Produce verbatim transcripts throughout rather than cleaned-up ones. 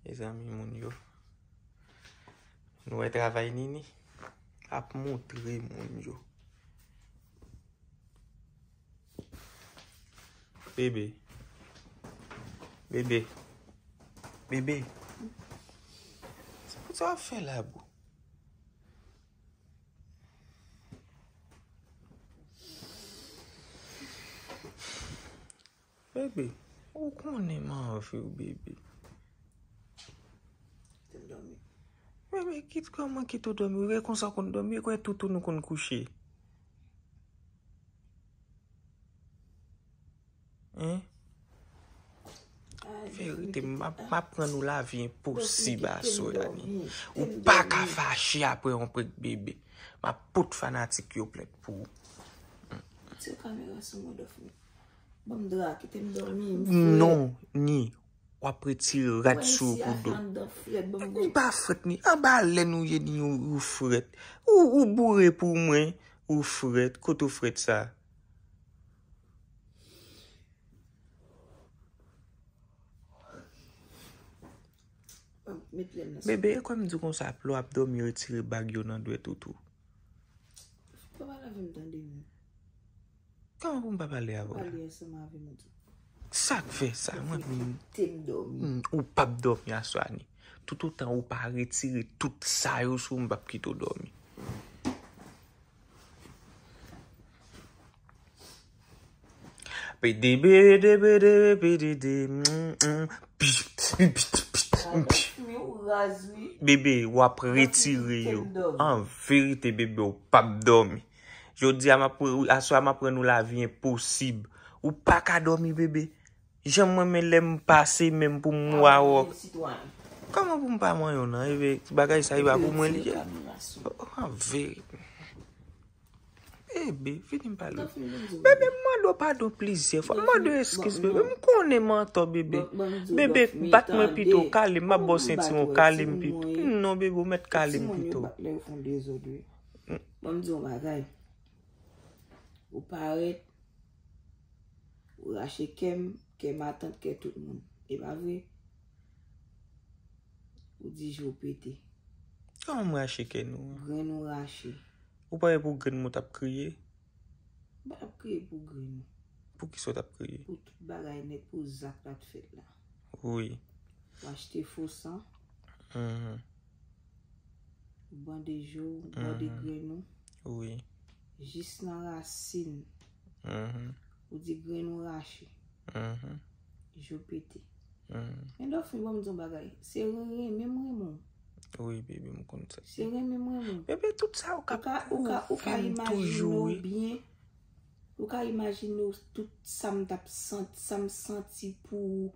Mezanmi, moun yo. Nou wè travay Nini ap montre moun yo. Bebe. Bebe. Bebe. Se pou sa w ap fè la, bro. Bebe, ou konnen m anvi w, bebe. Te m dòmi. Bebe, kit kòman kit ou dòmi? Ou wè konsa w konn dòmi, ou kwè toutou nou konn kouche. Hein? Verite, m ap, m ap rann ou lavi enposib aswè a ni. Ou pa ka fache apre yon prank, bebe. M ap pot fanatik yo plent pou ou. Tire kamera sou mwen, Dòfmi. Ban m dra, kite m dòmi, m fre. Non, ni. W ap retire rad sou ou pou do. Ou pa frèt ni. Anba lèn ou ye ni ou, ou frèt. Ou, ou boure pou mwen. Ou frèt. Kote ou frèt sa? Bebe, e kwè m di w konsa, lè w ap dòmi, retire bag yo nan dwèt ou tou. Pa pale avè m tande, non. Kòman pou m pa pale avè w la? Pale ansanm avè m tou. Sa k fè sa? Mwen menm. Kite m dòmi. Hmm, ou p ap dòmi aswè a ni. Toutotan ou pa retire tout sa yo sou ou, m p ap kite w dòmi. Pede, pede, pede, pede, mm, mm. Bebe, w ap retire yo. An verite, bebe, w p ap dòmi. Jodi a, m ap, aswè a, m ap rann ou lavi enposib. Ou pa ka dòmi, bebe. Jan mwen, men lè m pase menm pou m wa wòk. Kòman pou m pa manyen w nan? Ebe, ti bagay sa, e pa pou mwen li ye. An verite. Bebe, vini m pale. Bebe, m mande w padon plizyè fwa. M mande w eskiz, bebe. M konnen m antò, bebe. Bebe, bat mwen pito, kale m, m ap ba w sentiwon, kale m pito. Non, bebe, ou mèt kale m pito. Ban m di w yon bagay. Ou parèt, ou rache kè m, kè matant, kè tout moun. E pa vre? Ou di je w pete. Kòman m rache kè nou an? Grenn ou rache. Ou pa wè pou grenn mwen t ap kriye? M pa t ap kriye pou grenn ou. Pou kisa w t ap kriye? Pou tout bagay nèt, pou zak la t fèt la. Wi. Ou achte fo san. Mhm. Ou bande je w, ou bande grenn ou. Wi. Jis nan rasin. Mhm. Ou di grenn ou rache. Mhm. Je w pete. Mhm. Men Dòfmi, ban m di yon bagay. Se renmen m renmen w. Wi, bebe, m konn sa. Se renmen m renmen w. Bebe, tout sa ou ka, ou ka, ou ka imajine w byen. Ou ka imajine w tout sa m t ap santi, sa m santi pou ou,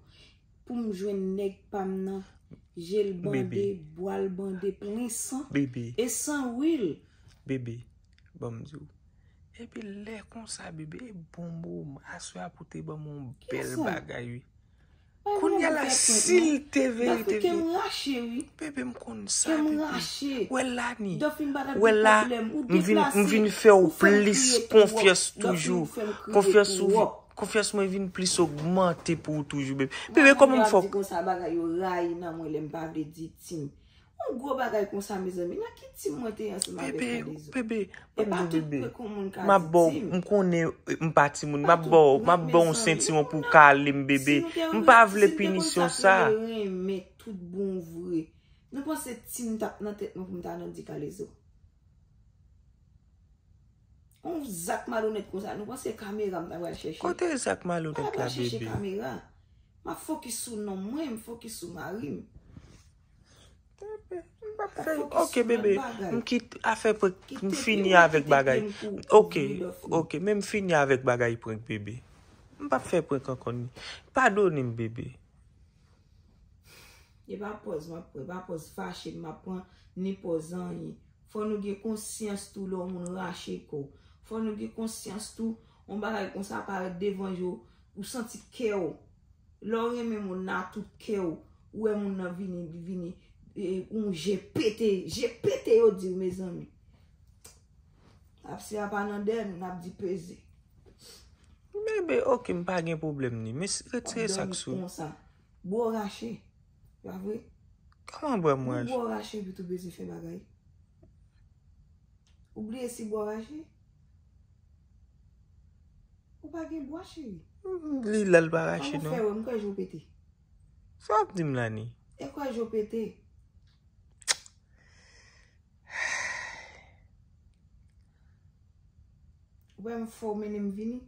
pou m jwenn nèg pa m nan, je l bande, bwa l bande, plen san, e san wil. Bebe, ban m di w. Epi lè konsa, bebe, e bon moman. Aswè a pou te ban m yon bèl bagay, wi. Kounye a la, si l te verite, bebe, m konn sa, bebe. Wè la ni. Wè la, m vin, m vin fè w plis konfyans toujou. Konfyans ou, konfyans mwen vin plis ogmante pou ou toujou, bebe. Bebe, kòman m fè w? Di konsa bagay yo rayi nan mwen lè m pa vle di tim. Yon gwo bagay konsa, mezanmi, nan ki tim mwen te ye ansanm avèk Kalizo? Bebe, bebe, e pa tout pwen kon moun ka di tim. M ap ba w, m konnen, m pa timoun, m ap ba w, m ap ba w yon sentiwon pou w kale m, bebe. M pa vle pinisyon sa. Si nou te renmen tout bon vre, nou panse tim t ap nan tèt mwen pou m ta nan di Kalizo? Yon zak malonèt konsa, nou panse kamera m ta pral chèche? Kote zak malonèt la, bebe? M ap fokis sou nonm mwen, m fokis sou mari m. M p ap fè, ok, bebe, m kit afè prank, m fini avèk bagay. Ok, ok, men m fini avèk bagay prank, bebe. M p ap fè prank ankò ni. Padone m, bebe. E pa pòz m ap pran, e pa pòz fache m ap pran, ni pòz anyen. Fò nou gen konsyans tou lè yon moun rache kò w. Fò nou gen konsyans tou, yon bagay konsa parèt devan je w, ou santi kè w. Lè w renmen moun nan a tout kè w, ou wè moun nan vini, li vini, e, yon je pete, je pete yo di w, mezanmi. Apse a pa nan dèyè nou, n ap di peze. Bebe, ok, m pa gen pwoblèm ni. Men retire sa k sou. Bò rache. Pa vre? Kòman bwa m rache? Ou bwa w rache epi tou bezwen fè bagay. Ou bliye si bwa w rache? Ou pa gen bwa, cheri. Li la, l pa rache, non. An, fè wè, m kwè je w pete. Sa w ap di m la, ni? E kwè je w pete. Ou wè m fè w mennen m vini?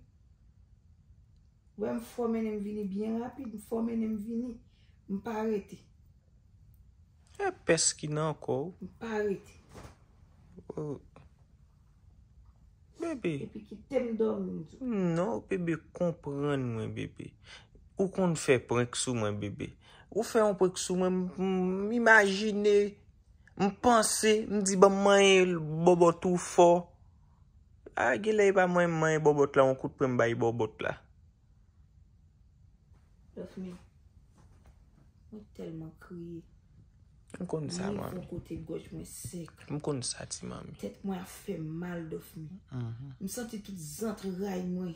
Ou wè m fè w mennen m vini byen rapid, m fè w mennen m vini. M pa rete. E pès ki nan kò w. M pa rete. Oh. Bebe. Epi kite m dòmi, m di w. Non, bebe, konprann mwen, bebe. Ou konn fè prank sou mwen, bebe. Ou fè yon prank sou mwen, m, m, m imajine, m panse, m di, "Ban m manyen bòbòt ou fò." A, genlè e pa mwen, m manyen bòbòt la, yon kout pwen m bay bòbòt la. Dòfmi, mwen tèlman kriye. M konn sa, manmi. Mwen rive yon kote gòj mwen sèk. M konn sa, ti manmi. Tèt mwen ap fè m mal, Dòfmi. Mhm. M santi tout zantray mwen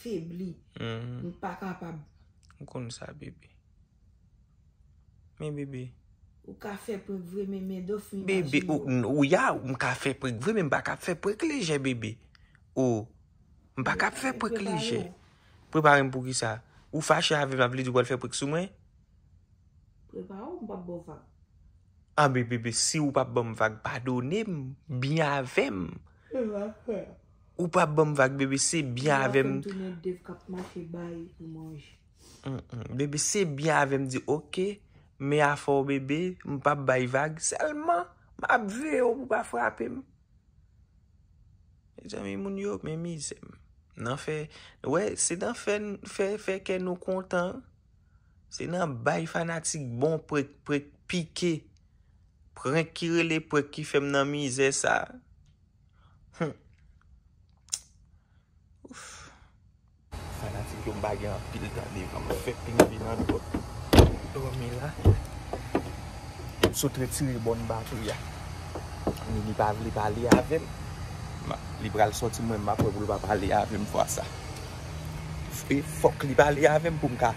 febli. Mhm. M pa kapab. M konn sa, bebe. Men, bebe. Ou ka fè prank vre, men, men Dòfmi, bebe, imajine w. Ou, n-, ou ya, m ka fè prank vre, men m pa ka fè prank lejè, bebe. O, m pa ka fè prank lejè. Prepare w. Prepare m pou ki sa? Ou fache avè m, sa vle di w pral fè prank sou mwen? Prepare w, m p ap ba w vag. Anben, bebe, si ou p ap ban m vag, padone m, byen avè m. Ou p ap ban m vag, bebe, se byen avè m. Tounen dev k ap mache bay pou manje. Mm, mm. Bebe, se byen avè m di, "Oke, men afè w, bebe, m p ap bay vag, sèlman m ap veye w pou w pa frape m." Mezanmi, moun yo, men mizè m. Nan fè, wè, se nan fè, fè, fè kè nou kontan. Se nan bay fanatik bon prank, prank pike. Prank ki rele prank ki fè m nan mizè sa. Hum. Ouf. Fanatik yo, m pa gen anpil tan devan m fè pingvin nan dòt dòmi la. M sot retire bòn batri a. Men li pa vle pale avè m. Ma-, li pral sòti, mwen m ap wè pou l pa pale avè m fwa sa. E fòk li pale avè m pou m ka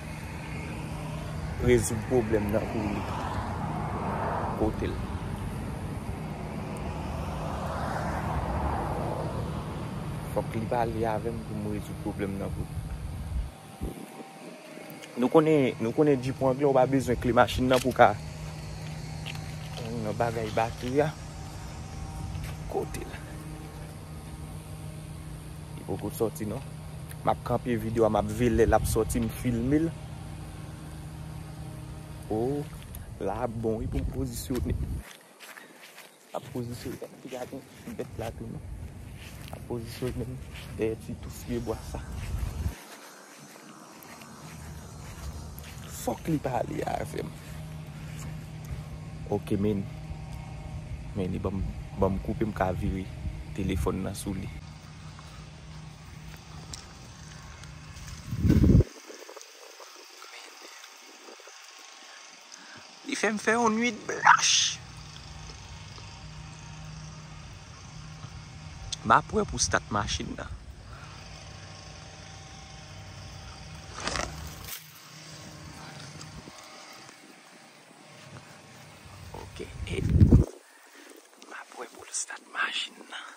rezoud pwoblèm nan pou li. Kote l? Fòk li pale avè m pou m rezoud pwoblèm nan pou li. Nou konnen, nou konnen jip anglè, ou pa bezwen kle machin nan pou ka nan bagay batri a. Kote l? Li poko sòti non. M ap kanpe videyo a, m ap veye lè l ap sòti, m filme l. O, la ap bon wi pou m pozisyone. M ap pozisyone, gade bèt la tou non. M ap pozisyone m dèyè ti tou fye bwa sa. Fòk li pale avè m. Oke, men. Men li ban m, ban m koupe, m ka vire telefòn nan sou li. Li fè m fè yon nuit blanch. M ap wè pou stat machin nan. Oke, e m ap wè pou l stat machin nan.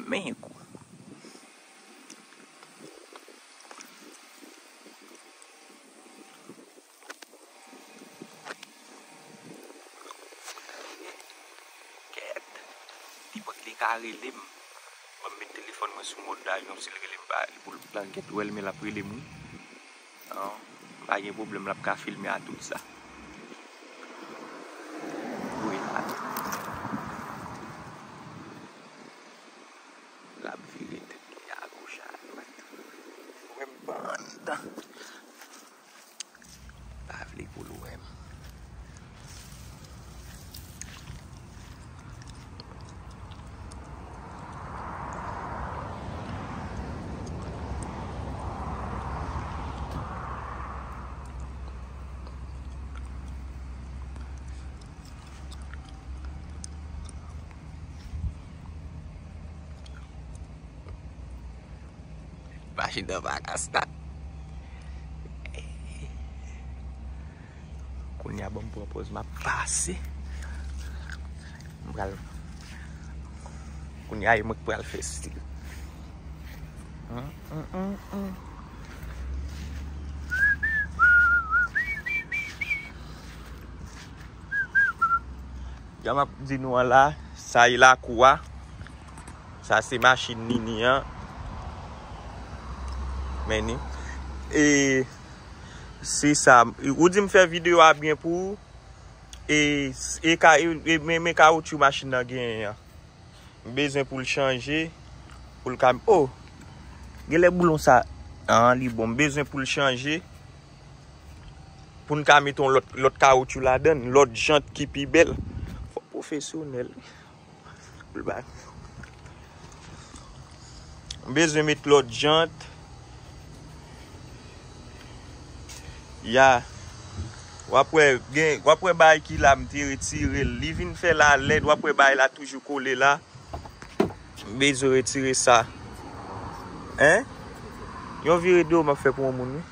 Men kou. Kèt. Li pa, li ka rele m. Ban m met telefòn mwen sou mòd avyon, si l rele m pa, pou l pa gen dwèl, men l ap rele m wi. Non, pa gen pwoblèm, l ap ka filme a tout sa. Wi, la. L ap vire tèt li agoch, adwat. Wè m pandan. Pa vle pou l wè m. Machin nan pa ka start. Kounye a, ban m pran pòz, m ap pase. M pral. Kounye a, e mwen k pral fè stil. Hum, hum, hum, hum. Jan m ap di nou an la, sa e lakou a. Sa se machin Nini an. Men ni. E se sa. Ou di m fè videyo a byen pou ou. E, e, ka, e, e men, men kawotchou machin nan genyen an. M bezwen pou l chanje. Pou l ka. Oh! Genlè boulon sa. An, li bon. M bezwen pou l chanje. Pou n ka met yon lòt, lòt kawotchou ladan l, lòt jant ki pi bèl. Fò pwofesyonèl. Pou l ba. M bezwen met lòt jant. Ya. W ap wè, gen, w ap wè bagay ki la, m te retire l. Li vin fè la lèd, w ap wè bagay la toujou kole la. M bezwen retire sa. Hein? Yon videyo m ap fè pou yon moun, wi.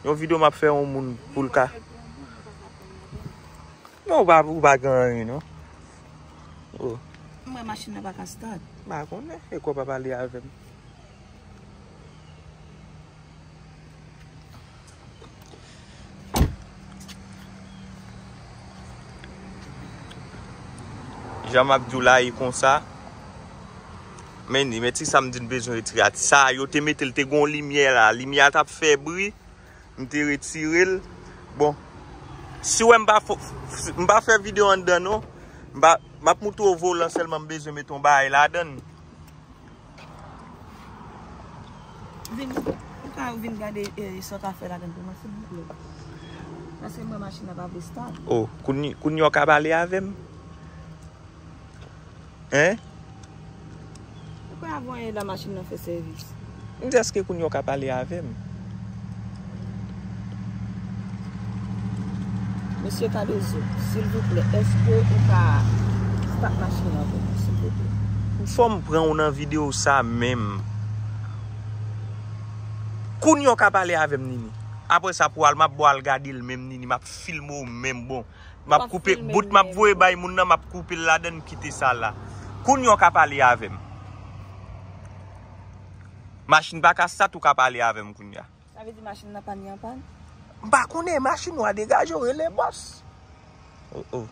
Yon videyo m ap fè yon moun pou l ka. Non, ou pa, ou pa gen anyen, non. Oh. Mwen, machin nan pa ka start. M pa konnen, e kò pa pale avè m. Jan m ap di w la, e konsa. Men ni, men ti sa m di n bezwen retire a. Sa, yo te mete l, te gon limyè la. Limyè a t ap fè bri. M te retire l. Bon, si w wè m pa fo-, m pa fè videyo anndan non. M pa, m ap moutre w volan sèlman, m bezwen met yon bagay ladan l. Vin, ou ka vin gade, eh, sa w ka fè ladan l pou mwen, silvouplè. Paske mwen, machin nan pa vle start. Oh, kounye, kounye a w ka pale avè m? Hein? Ou kwè avan yè la machin nan fè sèvis? M di èske kounye a w ka pale avè m? Mesye Kalezo, silvouplè, èske ou ka start machin nan pou mwen, silvouplè? Fò m pran w nan videyo sa menm. Kounye a w ka pale avè m, Nini. Apre sa, pou al, m ap ba w al gade l menm, Nini. M ap filme w menm, bon. M ap koupe bout, m ap voye bay moun nan, m ap koupe l ladan l, kite sa la. Kounye a w ka pale avè m. Machin pa ka start, ou ka pale avè m kounye a. Sa vle di machin nan pa ni an pàn? M pa konnen, machin ou a degaje w, rele bòs. Oh, oh.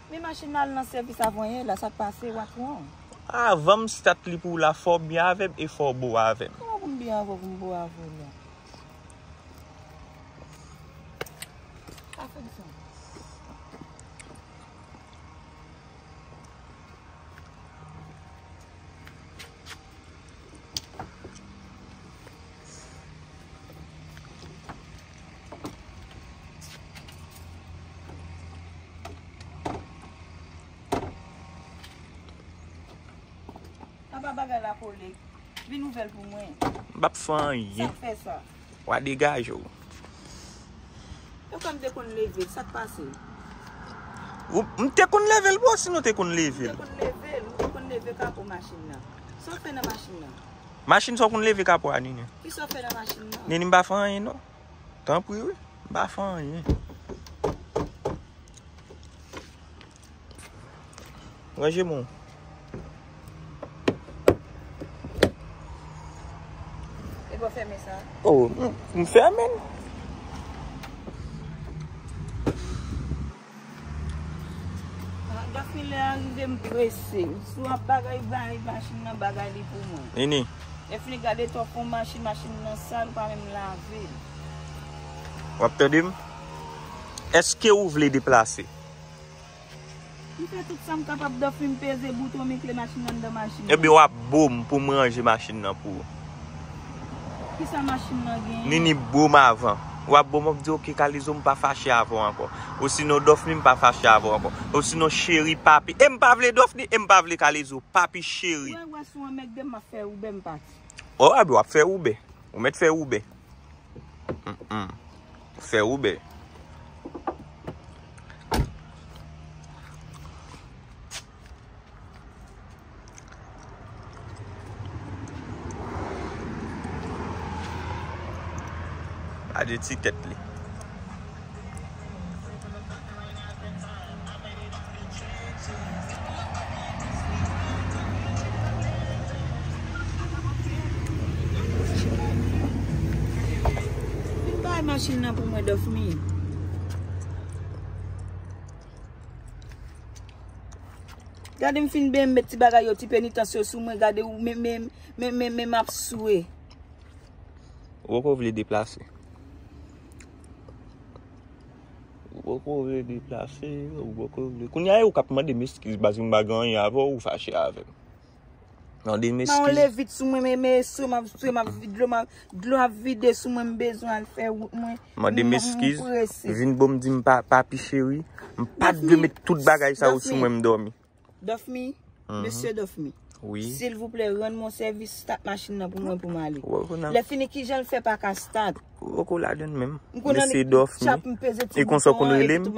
Men machin nan al nan sèvis avan yè la, sa k pase, what's wrong? Avan m start li pou w la, fò w byen avè m e fò w bon avè m. Kòman pou m byen avè w, pou m bon avè w la? Sa fè m sa. Apa bagay la kole. Vin ouvè l pou mwen. M p ap fè anyen. Sa k fè sa? W a degaje w. Yo kwè m te konn leve l, sa k pase? Ou, m te konn leve l, bro, si nou te konn leve l. M te konn leve l, m te konn leve kapo machin nan. Sa w fè nan machin nan? Machin sa w konn leve kapo a, Nini? Ki sa w fè nan machin nan? Nini, m pa fè anyen, non. Tanpri, wi. M pa fè anyen. Ranje men w. E bò fèmen sa? Oh, m, m fèmen l. Ah, Daphne, lè a rive m prese. Si w ap bagay, bay machin nan bagay li pou mwen. Nini. Lè fini gade tò fon machin, machin nan sal, ou pa menm lave l. W ap tande m? Èske ou vle deplase? M fè tout sa m kapab, Daphne, m peze bouton, m kle machin nan anndan machin nan. Ebyen, w ap bo m pou m ranje machin nan pou ou. Kisa machin nan genyen? Nini, bo m avan. W ap bo m, w ap di, "Oke, Kalezo, m pa fache avè w ankò." Osinon, "Daphne, m pa fache avè w ankò." Osinon, "Cheri, papi." E m pa vle Daphne, e m pa vle Kalezo. Papi cheri. Wè, wè, si w anmède m, m ap fè woubè, m pati. Oh, ebyen, w ap fè woubè. Ou mèt fè woubè. Mm, mm. Fè woubè. Gade ti tèt li. Vin bay machin nan pou mwen, Dòfmi. Gade m fin benyen met ti bagay yo, ti penitans yo sou mwen, gade ou men, men, men, men, men m ap swe. Ou poko vle deplase. Ou poko vle deplase, ou poko vle. Kounye a, e ou k ap mande m eskiz, paske m pa gen anyen avè w, ou fache avè m. Mande m eskiz. Mande m eskiz. Dlo ap vide sou mwen, m ap, m ap, dlo ap vide sou mwen, m bezwen al fè wout mwen. Mande m eskiz. Vin bon m di m pa, papi cheri. M pa t dwe met tout bagay sa yo sou mwen, m dòmi. Dòfmi, mesye Dòfmi. Wi. Silvouplè, rann mwen sèvis, start machin nan pou mwen, pou m ale. Lè fini, kijan l fè pa ka start? Woko ladann menm. Mesye Dòfmi. E konsa w konn rele m?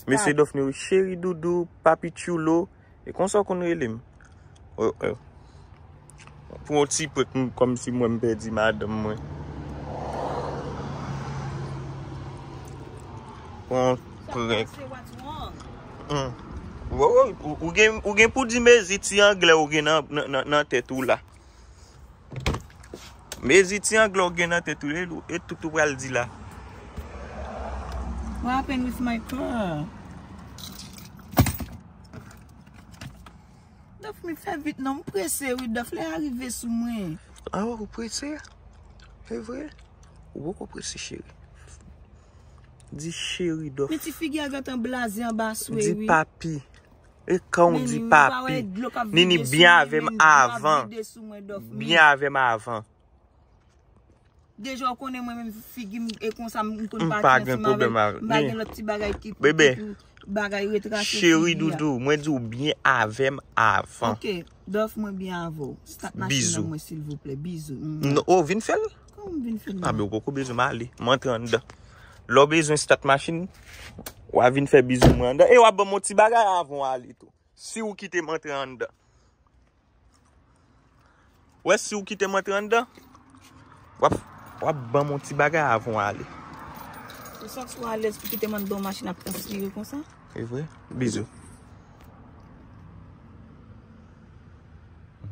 Mesye Dòfmi, wi, cheri doudou, papi tchoulo. E konsa w konn rele m? Pou yon ti prank, m, kòmsi mwen m pèdi madanm mwen. Pou yon prank. Ou, ou, ou, ou gen, ou gen pou di mezi ti anglè ou gen nan, nan, nan, nan tèt ou la. Mezi ti anglè ou gen nan tèt ou, e, e tout ou pral di la. What happened with my car? Dòfmi, fè vit non, m prese wi, Dòf, lè a rive sou mwen. Ah, ou prese? Se vre? Ou poko prese, cheri. Di cheri, Dòf. Men ti figi a gentan blaze anba swe wi. Di papi. E kan ou di papi? Nini, byen avè m avan. Byen avè m avan. Deja w konnen mwen menm figi m e konsa m konn pati ansanm avè l. M pa gen lòt ti bagay ki pou bagay retrase figi a. Cheri doudou, mwen di w byen avè m avan. Ok, Dòf, mwen byen avè w. Start machin nan mwen silvouplè. Bizou. Non, oh, vin fè l. Kòman m vin fè l? Ah, ben, ou poko bezwen m ale. M antre anndan. Lè w bezwen start machin, w a vin fè bizou mwen anndan. E w a ban m yon ti bagay avan w ale tou. Si w kite m antre anndan. Wè, si w kite m antre anndan, w ap, w ap ban m yon ti bagay avan w ale. Ou santi w alèz pou kite m anndan yon machin ap transpire konsa? E vre? Bizou.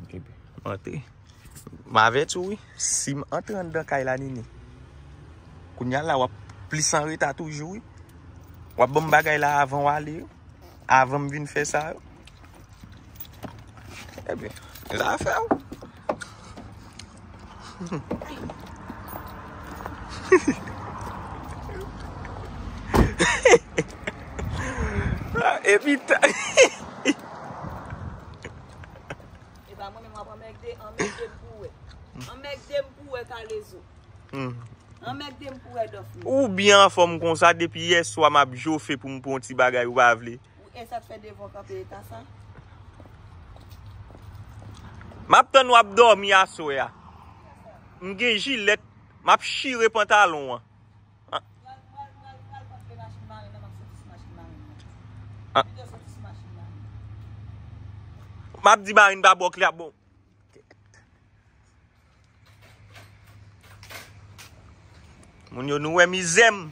Ok, m antre. M avèti w, wi. Si m antre anndan kay la, Nini, kounye a la, w ap plis anreta toujou, wi. W ap ban m bagay la avan w ale, wi. Avan m vin fè sa yo. Ebyen, zafè w. Epi ta. E pa mwen menm w ap anmègde, anmègde m pou wè. Anmègde m pou wè, Kalezo. Hmm. Anmègde m pou wè, Dòfmi. Ou byen anfòm konsa, depi yèswa m ap jofe pou m pran yon ti bagay ou pa vle. Ou, e sa k fè devan w kanpe eta sa? M ap tann w ap dòmi aswè a. M gen jilèt, m ap chire pantalon an. Ah. M ap di Marine pa ba w kle a, bon. Moun yo, nou wè mizè m.